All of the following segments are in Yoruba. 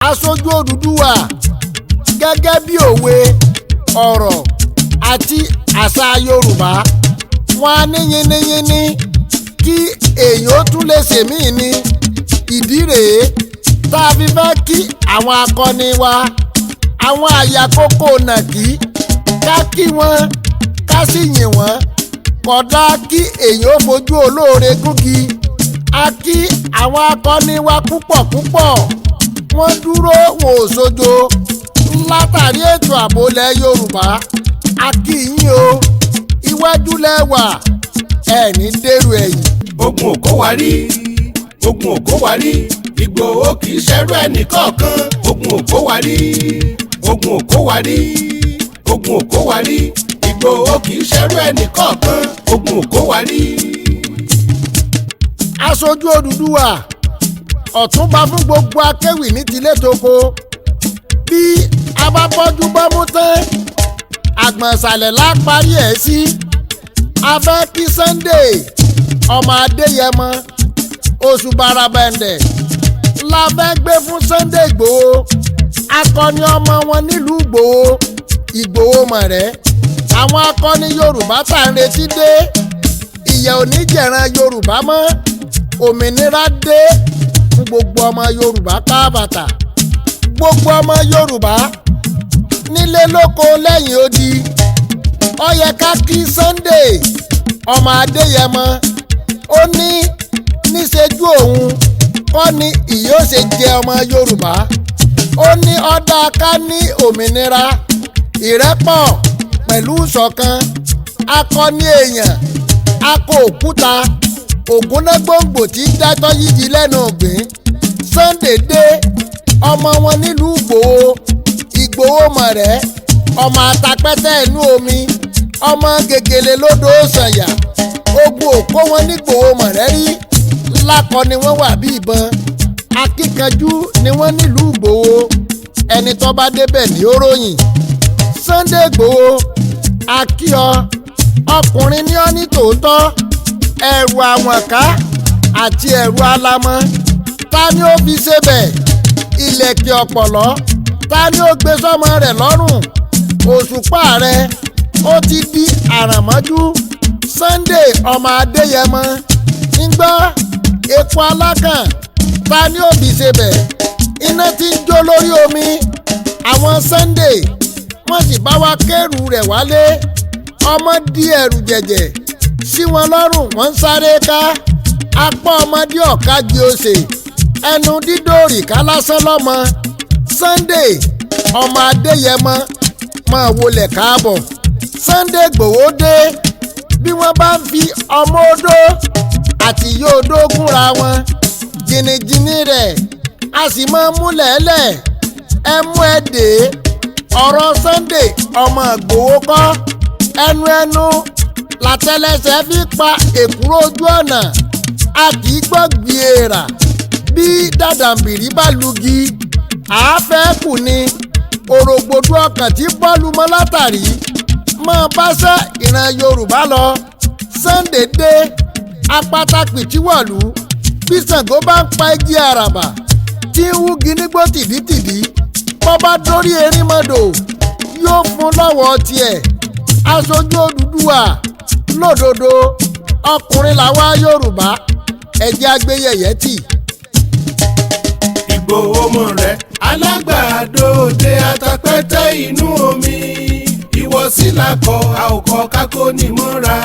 Aṣojú Odùduwà, gẹ́gẹ́ bí òwe, ọ̀rọ̀ àti àṣà Yorùbá, wọn á ní yínníyínní kí èèyàn ó tún lè ṣèmíì ni. Ìdí rèé tá a fi fẹ́ kí àwọn akọni wa, àwọn àyàkókò nàkí, ká kí wọn, ká sì yìn wọ́n. Kódà kí èèyàn ó fojú olóore gúngi. A kí àwọn akọni wa púpọ̀ púpọ̀. Wọ́n dúró, wọn ò sojo látàrí ètò ààbò ilẹ̀ Yorùbá. A kí yín o, iwájú lẹ wà, ẹ ní dèrò ẹ̀yìn. Ogun ò kó wa rí, ogun ò kó wa rí. Ìgbòho kì í ṣẹrú ẹnì kọ̀ọ̀kan. Ogun ò kó wa rí, ogun ò kó wa rí, ogun ò kó wa rí. Ìgbòho kì í ṣẹrú ẹnì kọ̀ọ̀kan. Ogun ò kó wa rí. Aṣojú Odùduwà, ọ̀túnba fún gbogbo akéwì ní tilé toko. Bí a bá bọ́jú bọ́mú tán, àgbọ̀nṣàlẹ̀ la parí ẹ̀ sí. A fẹ́ kí Sunday ọmọ Adéyẹmọ, oṣù barabẹ̀ndẹ̀ la fẹ́ gbé fún Sunday Ìgbòho, akọni ọmọ wọn nílùú Ìgbòho, Ìgbòho mọ̀rẹ́. Àwọn akọni Yorùbá tá ń retí dé, ìyà ò ní jẹ̀ran Yorùbá mọ́, òmìnira dé fún gbogbo ọmọ Yorùbá káàbàtà, gbogbo ọmọ Yorùbá nílé lóko lẹ́yìn odi. Ó yẹ ká kí Sunday ọmọ Adéyẹmọ. Ó ní níṣẹ́jú òun kọ́ ni ìyà ó ṣe jẹ ọmọ Yorùbá. Ó ní ọ̀dà ká ní òmìnira, ìrẹ́pọ̀ pẹ̀lú ìṣọ̀kan. Akọni èèyàn, akọ òkúta ògúnnágbòǹgbò tí dájọ́ yíyí lẹ́nu ògbìn. Sunday dé, ọmọ wọn nílùú Ìgbòho, Ìgbòho mọ̀rẹ́, ọmọ atapẹ́tẹ́ inú omi, ọmọ gègèlè lódò sànyà. Ogun ò kó wọn nígbòho mọ̀rẹ́ rí. Lákọ ni wọ́n wà bí ìbọn, akíkanjú ni wọ́n nílùú Ìgbòho. Ẹni tó bá débẹ̀ ní ó ròyìn. Sunday Ìgbòho, akíọ, ọkùnrin ní ọ́ ní tòótọ́. Ẹ̀rù àwọ̀nká àti ẹ̀rù alamọ, ta ni ó fi ṣebẹ̀? Ìlẹ̀kẹ̀ ọ̀pọ̀lọ́, ta ni ó gbé sọ́mọ rẹ̀ lọ́rùn? Òṣùpá rẹ̀ ó ti di àràmọ́jú. Sunday ọmọ Adéyẹmọ ń gbọ́ epo alákàn, ta ni ó fi ṣebẹ̀? Iná tí ń jó lórí omi. Àwọn Sunday wọ́n sì bá wa kẹ́rù rẹ̀ wálé. Ọmọ di ẹ̀rù jẹ̀jẹ̀ sí wọn lọ́rùn, wọ́n ń sáré ká. Apá ọmọdé ọ̀ka di òsè, ẹnu dídòrì ká lásán lọ́mọ. Sunday ọmọ Adéyẹmọ, máa wọlé káàbọ̀. Sunday Ìgbòho dé. Bí wọ́n bá ń fi ọmọ odó àti ìyá odó gúnra wọn, jìnnìjìnnì rẹ̀ a sì máa múlẹ̀ lẹ̀. Ẹ mú ẹ dé ọ̀rọ̀ Sunday ọmọ Ìgbòho kọ́. Ẹnu ẹnu látẹlẹsẹ̀ fi pa èkúrò ojú ọ̀nà, a kì í gbọ́ gbìèrà. Bí dàdàǹbìrì bá lugi, àáfẹ́ kù ni òrògbòdú ọkàn tí bọ́ọ̀lù mọ́ látàrí máa bá sẹ́ ìran Yorùbá lọ. Sunday dé, apáta pìtíwọ̀lú. Bí Ṣàngó bá ń pa igi àràbà tí ń wúgi nígbó tìdítìdí, bọ́ bá dórí erímọdò, yóò fún lọ́wọ́ tiẹ̀. Aṣojú Odùduwà lódodo, ọkùnrin làwa Yorùbá, ẹ̀jẹ̀ agbẹ́yẹyẹ tì. Ìgbòho mọ̀ rẹ̀, alágbàdo òde atapẹ́tẹ́ inú omi, ìwọ̀sí làkọ̀ àwòkọ́ kákó ní mọ́ra.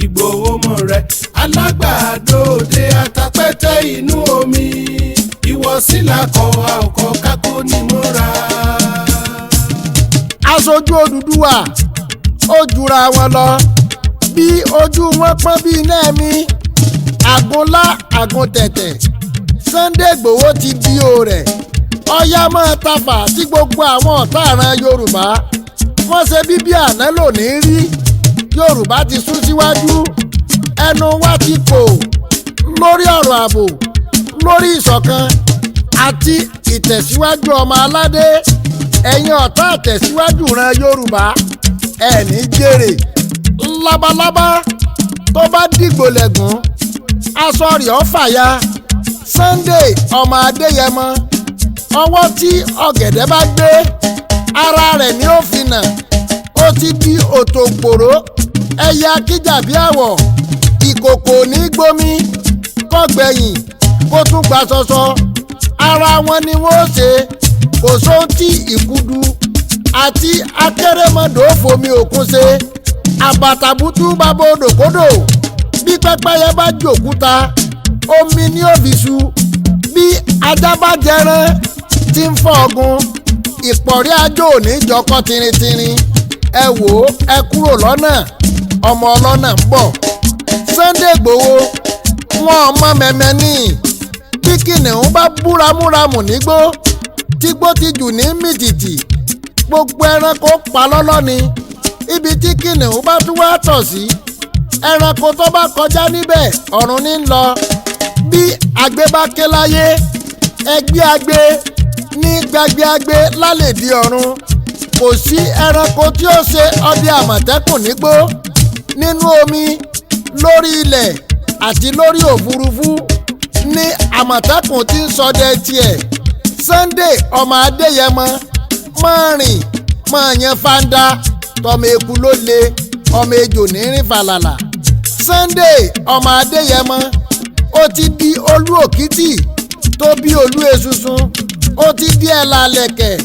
Ìgbòho mọ̀ rẹ̀, alágbàdo òde atapẹ́tẹ́ inú omi, ìwọ̀sí làkọ̀ àwòkọ́ kákó ní mọ́ra. Aṣojú Odùduwà, ó jura wọn lọ. Bí ojú wọn pọ́n bí iná ẹ̀mí àgúnlá àgùntẹ̀tẹ̀. Sunday Ìgbòho ti di o rẹ̀, ọ̀yá máa tafà sí gbogbo àwọn ọ̀tá àràn Yorùbá. Wọ́n ṣe bíbí àná lónìí rí. Yorùbá ti sún síwájú, ẹnu wa ti kò lórí ọ̀rọ̀ ààbò, lórí ìṣọ̀kan àti ìtẹ̀síwájú ọmọ aládé. Ẹ̀yin ọ̀tá àtẹ̀síwájú ran Yorùbá, ẹ̀ ní jèrè. Labalábá tó bá dìgbò lẹ̀gùn, aṣọ rẹ̀ ọ́ fàya. Sunday ọmọ Adéyẹmọ, ọwọ́ tí ọ̀gẹ̀dẹ̀ bá gbé ara rẹ̀ ni ó fi nà. Ó ti di òtòǹpòró ẹyẹ akíjàbí àwọ̀, ìkòkò ní gbomi kọ́gbẹ̀yìn kó tún gba ṣọṣọ. Ara wọn ni wọ́n ṣe, kò sóhun tí ìkudu àti akérèmọdò fomi òkun ṣe. Àbàtàbùtù bàbá odòkodò, bí pẹ́pẹ́yẹ bá jòkúta omi ní òfìsù, bí ajá bá jẹran tí ń fọ́ ọ̀gùn, ìpọ̀rí ajó ò ní jọkọ́ tirintirin. Ẹ wò ó, ẹ kúrò lọ́nà, ọmọ ọlọ́nà ń bọ̀. Sunday Igboho wọn ọmọ mẹ̀mẹ́ ní bí kìnìún bá búramúramù nígbó tígbó ti jù ní mìtìtì, gbogbo ẹranko pa lọ́lọ́ ni. Ibi tí kìnìún bá tún wá tọ̀ sí, ẹranko tó bá kọjá níbẹ̀ ọ̀run ní lọ. Bí àgbẹ̀ bá ké láyé, ẹgbẹ́ àgbẹ̀ ní gbàgbé àgbẹ̀ lálẹ́ di ọ̀run. Kò sí ẹranko tí ó ṣe ọdẹ àmọ̀tẹ́kùn nígbó, nínú omi, lórí ilẹ̀ àti lórí òfurufú ní àmọ̀tẹ́kùn tí ń ṣọdẹ tiẹ̀. Sunday ọmọ Adéyẹmọ máa rìn máa yan fanda, tọmọ eku ló le, ọmọ ejò ní rìn fàlàlà. Sunday ọmọ Adéyẹmọ, ó ti di olú òkìtì tó bí olú esunsun, ó ti di ẹ̀là lẹ̀kẹ̀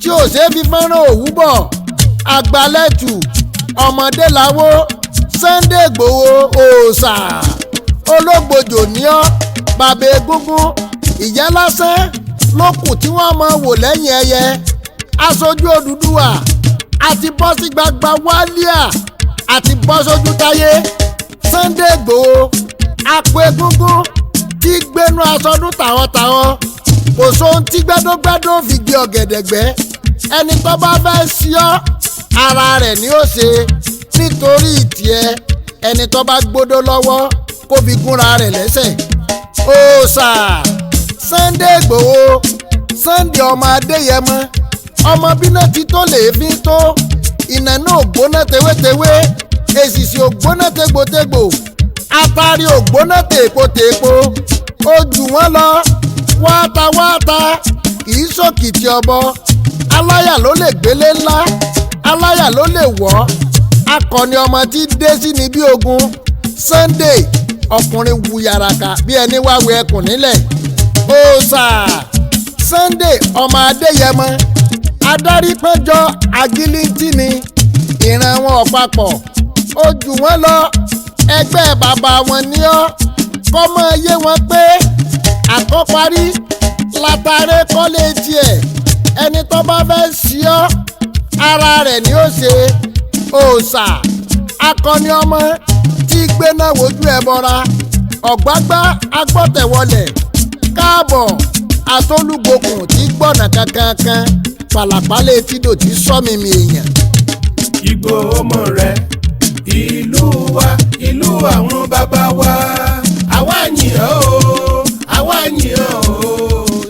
tí ò ṣeé fi fọ́nrán òwú bọ̀. Àgbálẹ̀tù ọmọdé làwọ̀ Sunday Igboho òòṣà ológbòjò ní ọ́, bàbá egúngún ìyá lásán ló kù tí wọ́n máa wò lẹ́yìn ẹyẹ. Aṣojú Odùduwà àti bọ́ sí gbagba wálíà àti bọ́ sójú táyé. Sunday Igboho àpò egúngún tí gbénú aṣọdún tàwọ̀tàwọ̀, kò sóhun tí gbẹ́dọ́gbẹ́dọ́ fi gbé ọ̀gẹ̀dẹ̀ gbẹ́. Ẹni tó bá fẹ́ sí ọ́, ara rẹ̀ ni ó ṣe nítorí tiẹ̀. Ẹni tó bá gbódó lọ́wọ́ kó fi gúnra rẹ̀ lẹ́sẹ̀. Òòṣà Sunday Igboho, Sunday ọmọ Adéyẹmọ, ọmọ bíná ti tó lè fi tó ìnà náà gbóná tewétewé, èsìsì ò gbóná tegbòtegbò, atari ò gbóná tèpotèpo. Ó jù wọ́n lọ wáta-wáta, kì í sòkìtì ọ̀bọ. Aláyà ló lè gbélé ńlá, aláyà ló lè wọ̀. Akọni ọmọ tí dé sí ni bí ogun. Sunday ọkùnrin wuyaraka bí ẹni wá wẹ ẹkùn nílẹ̀. Òòṣà Sunday ọmọ Adéyẹmọ, adarí péjọ agilintí ni, ìran wọn ọ̀pápọ̀, ó jù wọ́n lọ, ẹgbẹ́ bàbá wọn ní ọ́. Kọ́mọ yé wọn pé àkọ́parí látàrí kọ́lé tiẹ̀. Ẹni tó bá fẹ́ sí ọ́, ara rẹ̀ ni ó ṣe. Òòṣà akọni ọmọ tí gbéná wojú ẹ bọra, ọ̀gbágbá agbọ́tẹ̀wọlẹ̀ káàbọ̀, àtolúgbòkùn tí gbọ̀nà kankankan pàlàpàlẹ̀ tí dòtí sọ́mìmì èèyàn. Ìgbòho mọ̀ rẹ̀, ìlú wa, ìlú àwọn bàbá wa, àwa yìn ọ́ o, àwa yìn ọ́ o,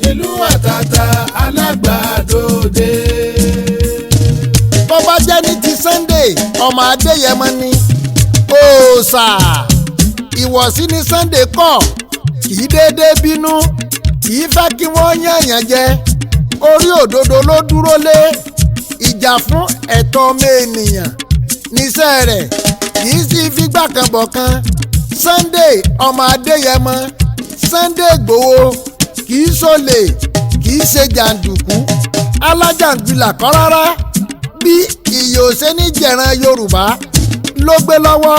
ìlú àtàtà alágbàdòde. Tó bá jẹ́ ní ti Sunday ọmọ Adéyẹmọ ni, òòṣà ìwọ̀sí ni Sunday kọ̀, kì í déédéé bínú, kì í fẹ́ kí wọ́n yànyàn jẹ. Orí òdodo ló dúró lé, ìjà fún ẹ̀tọ́ ọmọ ènìyàn níṣẹ́ rẹ̀, kì í sì figbá kan bọ̀ kan. Sunday ọmọ Adéyẹmọ, Sunday Igboho kì í ṣolè, kì í ṣe jàǹdùkú, alájàǹdùlà kọ́ rárá. Bí ìyòsé ní jẹ̀ran Yorùbá ló gbé lọ́wọ́.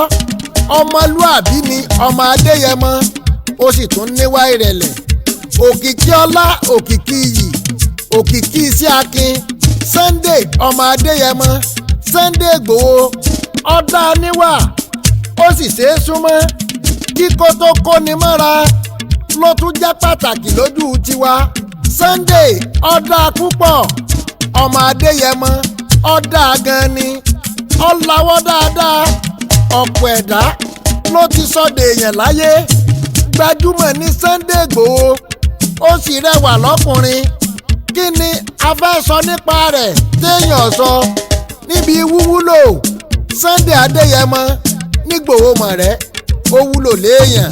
Ọmọlúàbí ni ọmọ Adéyẹmọ, ó sì tún níwá ìrẹ̀lẹ̀. Òkìkí ọlá, òkìkí iyì, òkìkí iṣẹ́ akin Sunday ọmọ Adéyẹmọ, Sunday Igboho ọ̀dà níwà, ó sì ṣeé súnmọ́. Kíkó tó kóni mọ́ra ló tún jẹ́ pàtàkì lójú tiwa. Sunday ọ̀dà púpọ̀, ọmọ Adéyẹmọ ọ̀dà gan ni, ọ̀làwọ́ dáadáa. Ọ̀pọ̀ ẹ̀dá ló ti sọdọ̀ èèyàn láyé. Gbajúmọ̀ ní Sunday Igboho, ó sì rẹwà lọ́kùnrin. Kí ni a fẹ́ sọ nípa rẹ̀ téèyàn sọ níbi wúwúlò Sunday Adéyẹmọ nígbòho mọ̀ rẹ́, ó wúlò léèyàn.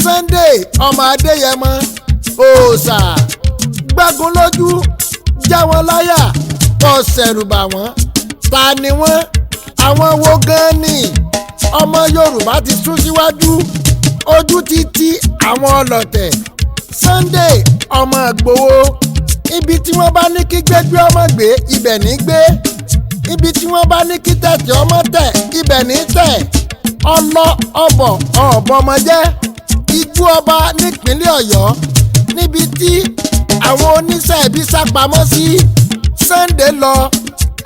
Sunday ọmọ Adéyẹmọ òòṣà gbágun lójú, já wọn láyà, kó ṣẹ̀rù bà wọ́n. Ta ni wọ́n? Àwọn wo gan ni? Ọmọ Yorùbá ti sún síwájú, ojú ti ti àwọn ọlọ̀tẹ̀. Sunday ọmọ Ìgbòho, ibi tí wọ́n bá ní kí gbégbé ọmọ gbé, ibẹ̀ ní gbé. Ibi tí wọ́n bá ní kí tẹ̀tẹ̀ ọmọ tẹ̀, ibẹ̀ ní tẹ̀. Ọlọ ọbọ̀ ọ̀bọ̀mọjẹ́ igbó ọba nípínlẹ̀ Ọ̀yọ́, níbi tí àwọn oníṣẹ́ ibi sápamọ́ sí. Sunday lọ,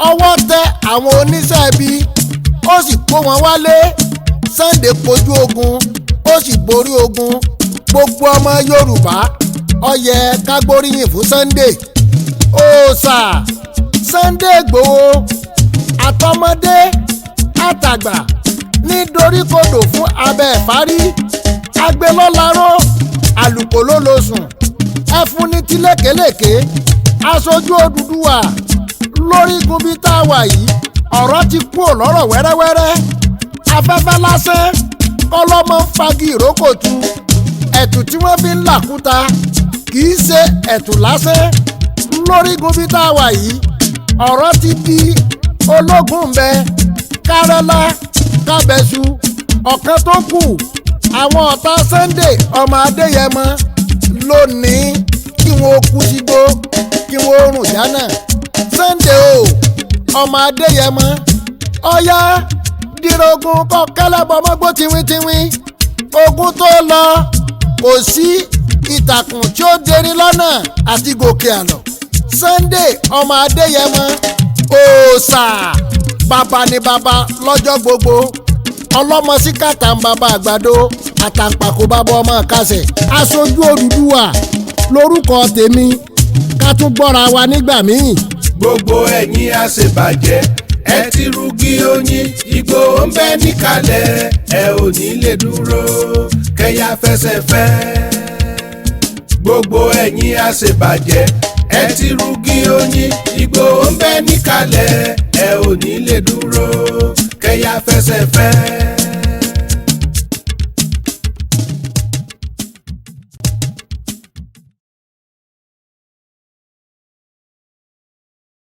ọwọ́ tẹ àwọn oníṣẹ́ ibi, ó sì kó wọn wálé. Sunday kojú ogun, ó sì borí ogun. Gbogbo ọmọ Yorùbá, ó yẹ ká gbóríyìn fún Sunday òòṣà Sunday Ìgbòho. Àtọmọdé àtàgbà ní doríkodò fún abẹ́ ìfárí agbélọ́laró, àlùkò ló lọ sùn, ẹfun ní ti lékelèké. Aṣojú Odùduwà lórígun bíi tá a wà yìí, ọ̀rọ̀ ti kú lọ́rọ̀ wẹ́rẹ́wẹ́rẹ́. Afẹ́fẹ́ lásán kọ́lọ́mọ ń fagi ìrókò tu. Ẹ̀tù tí wọ́n fi ń làkúta kì í ṣe ẹ̀tù lásán. Lórígun bíi tá a wà yìí, ọ̀rọ̀ ti di ológun ń bẹ kárẹ́lá kábẹ́sù. Ọ̀kan tó kù, àwọn ọ̀tá Sunday ọmọ Adéyẹmọ lónìí, kí wọ́n kú sígbó, kí wọ́n rùn jánà. Sunday o ọmọ Adéyẹmọ, ọ̀yá dìrọ̀gùn kọ́ kẹ́lẹ́bọ̀ mọ́gbó tiwíntiwín. Ogun tó lọ, kò sí ìtàkùn tí ó derin lọ́nà àti gòkè àlọ́. Sunday ọmọ Adéyẹmọ òòṣà, bàbá ni bàbá lọ́jọ́ gbogbo. Ọlọ́mọ sí kàtà ń bàbá àgbàdo, àtàǹpàkò bàbá ọmọ kásẹ̀. Aṣojú Odùduwà lórúkọ tèmi. Ká tún gbọ́ra wa nígbà míì. Gbogbo ẹ̀yin àṣebàjẹ́, ẹ ti rugi oyin. Ìgbòho ń bẹ níkàlẹ̀, ẹ ò ní lè dúró kẹyà fẹsẹ̀ fẹ́. Gbogbo ẹ̀yin àṣebàjẹ́, ẹ ti rugi oyin. Ìgbòho ń bẹ níkàlẹ̀, ẹ ò ní lè dúró kẹyà fẹsẹ̀ fẹ́.